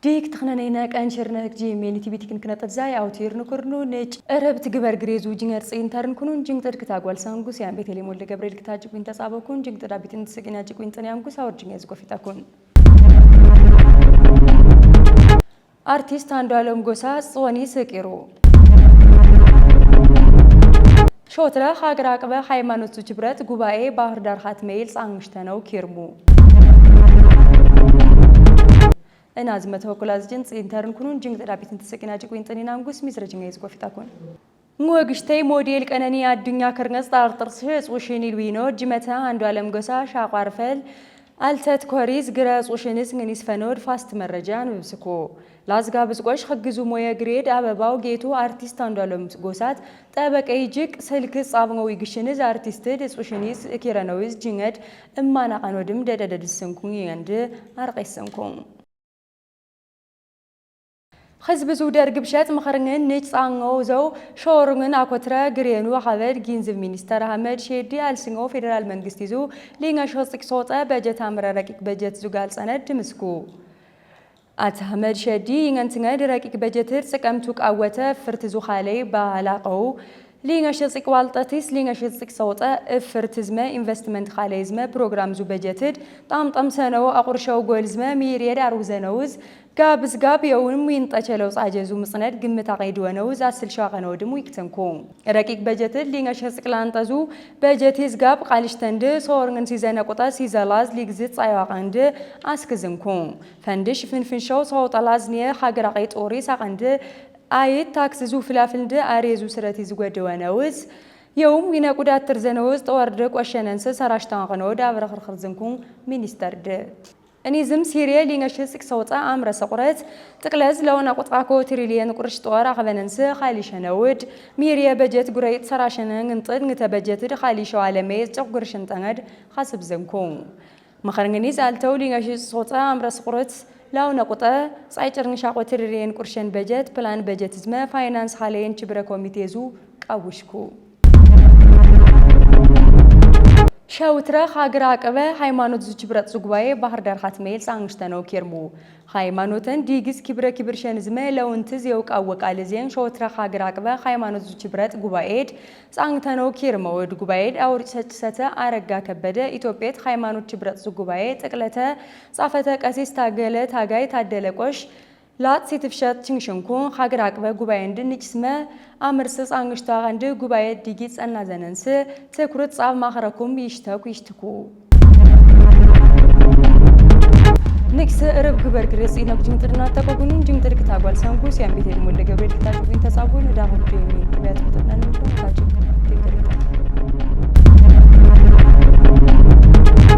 ዲክ ትኽነነይነ ቀንሽርነክ ጂሜል ቲቢቲክን ክነጥዛይ አውቲር ንኩርኑ ንጭ እረብት ግበር ግሬዙ ጅንገር ጽንተርን ኩኑን ጅንጥድ ክታጓል ሳንጉስ ያን ቤተልሔም ወልደ ገብርኤል ክታጅቁኝ ተጻበኩን ጅንጥዳ ቢትን ትስቅኛ ጅቁኝ ጥንያንጉስ አወር ጅንገ ዝቆፊታኩን አርቲስት አንዱዓለም ጎሳ ጽወኒ ስቂሩ ሾትረ ሀገር አቅበ ሃይማኖት ችብረት ጉባኤ ባህር ዳር ሀትሜይል ጻንግሽተነው ኪርሙ እናዝመ ተወኩላዝ ጅን ጽንተርን ኩኑን ጅንግ ጥዳቢትን ትስቅና ጅቁኝ ጥኒናንጉስ ሚዝረጅንገ ዝቆፊታኩን ወግሽተይ ሞዴል ቀነኒ አዱኛ ክርነጽ ጣርጥርስ ጽውሽን ይልዊኖ ጅመታ አንዱዓለም ጎሳ ሻቋርፈል አልተት ኮሪዝ ግረ ጹሽንስ እንግኒስ ፈኖድ ፋስት መረጃ ንብስኮ ላዝጋ ብዝቆሽ ህግዙ ሞየ ግሬድ አበባው ጌቱ አርቲስት አንዱዓለም ጎሳት ጠበቀይ ጅቅ ስልክ ጻብነው ይግሽንዝ አርቲስት ጹሽኒስ ኪረነዊዝ ጅንገድ እማናቀኖድም ደደደድስንኩን ይንድ አርቀይስንኩን ህዝብ ዙደር ግብሸት ምኽርንን ንጭ ዘው ሾርንን አኮትረ ግሬኑ ሀበድ ጊንዝብ ሚኒስተር አህመድ ሼዲ አልስንጎ ፌዴራል መንግስት ይዙ ሊንገሽ ጽቅ ሶጠ በጀት አምረ ረቂቅ በጀት ዙጋል ጸነድ ምስኩ አት አህመድ ሸዲ ይንገንትንገድ ረቂቅ በጀትር ጽቀምቱ ቃወተ ፍርት ዙኻለይ ባላቀው ሊንገሽ ጽቅ ዋልጠቲስ ሊንገሽ ጽቅ ሰውጠ እፍርት ዝመ ኢንቨስትመንት ኻለይ ዝመ ፕሮግራም ዙ በጀትድ ጣምጣም ሰነው አቁርሸው ጎል ዝመ ሚሪየድ አርውዘነውዝ ጋብዝ ጋብ የውን ይንጠቸለው ጻጀዙ ምጽነድ ግምት አቀይድ ወነውዝ አስልሻ ቀነው ድሙ ይክትንኩ ረቂቅ በጀትድ ሊንገሽ ጽቅ ላንጠዙ በጀት ጋብ ቃልሽ ተንድ ሶርንግን ሲዘነ ቁጠ ሲዘላዝ ሊግዝት ጻይዋ ቀንድ አስክዝንኩ ፈንድሽ ፍንፍንሸው ሰው ጠላዝ ኒየ ሀገር አቀይ ጦሪ ሳቀንድ አይት ታክስ ዙ ፍላፍልንድ አሬዙ ስረት ይዝጎደወነውዝ የውም ይነቁዳትር ትርዘነውዝ ጠወርድ ቆሸነንስ ሰራሽታን ቀነወድ አብረኽርኽር ዝንኩን ሚኒስተር ድ እኔዝም ሲሪየ ሊንገሽ ጽቅ ሰውጣ አምረ ሰቁረት ጥቅለዝ ለውና ቁጥራኮ ትሪሊየን ቁርሽ ጦር አኸበነንስ ኻሊሸነውድ ሚሪየ በጀት ጉረይት ሰራሸነን እንጥድ ንተ በጀት ኻሊሸው አለሜ ጨጉርሽን ጠንገድ ኻስብ ዘንኩ መኸርንግኒ ዛልተው ሊንገሽ ሰውጣ አምረ ሰቁረት ላውነ ቁጠ ጻይ ጭርንሻቆ ትሪሊየን ቁርሸን በጀት ፕላን በጀት ዝመ ፋይናንስ ኻለየን ችብረ ኮሚቴ ዙ ቃውሽኩ ሸውትረ ሀገር አቅበ ሃይማኖት ዙችብረጥ ጉባኤ ባህር ዳር ሀትሜል ጻንግሽተነው ኬርሙ ሃይማኖትን ዲግስ ኪብረ ኪብር ሸንዝመ ለውንትዝ የውቃወቃል ዜን ሸውትረ ሀገር አቅበ ሃይማኖት ዙችብረጥ ጉባኤድ ጻንግተነው ኬርመውድ ጉባኤድ አውርጭ ሰጭሰተ አረጋ ከበደ ኢትዮጵየት ሃይማኖት ችብረጥ ጉባኤ ጥቅለተ ጻፈተ ቀሲስ ታገለ ታጋይ ታደለ ቆሽ ላት ሲትፍሸት ችንሽንኩን ሀገር አቅበ ጉባኤ እንድንጭስመ አምርስ ጻንግሽታ አንድ ጉባኤ ዲጊ ጸና ዘነንስ ትኩርት ጻብ ማኸረኩም ይሽተኩ ይሽትኩ ንክስ ርብ ግበር ግሬጽ ይነግ ጅንጥርና ተቆጉኑን ጅንጥር ክታጓል ሰንጉ ሲያምቤት ወልደ ገብርኤል ክታጅ ተጻበኩን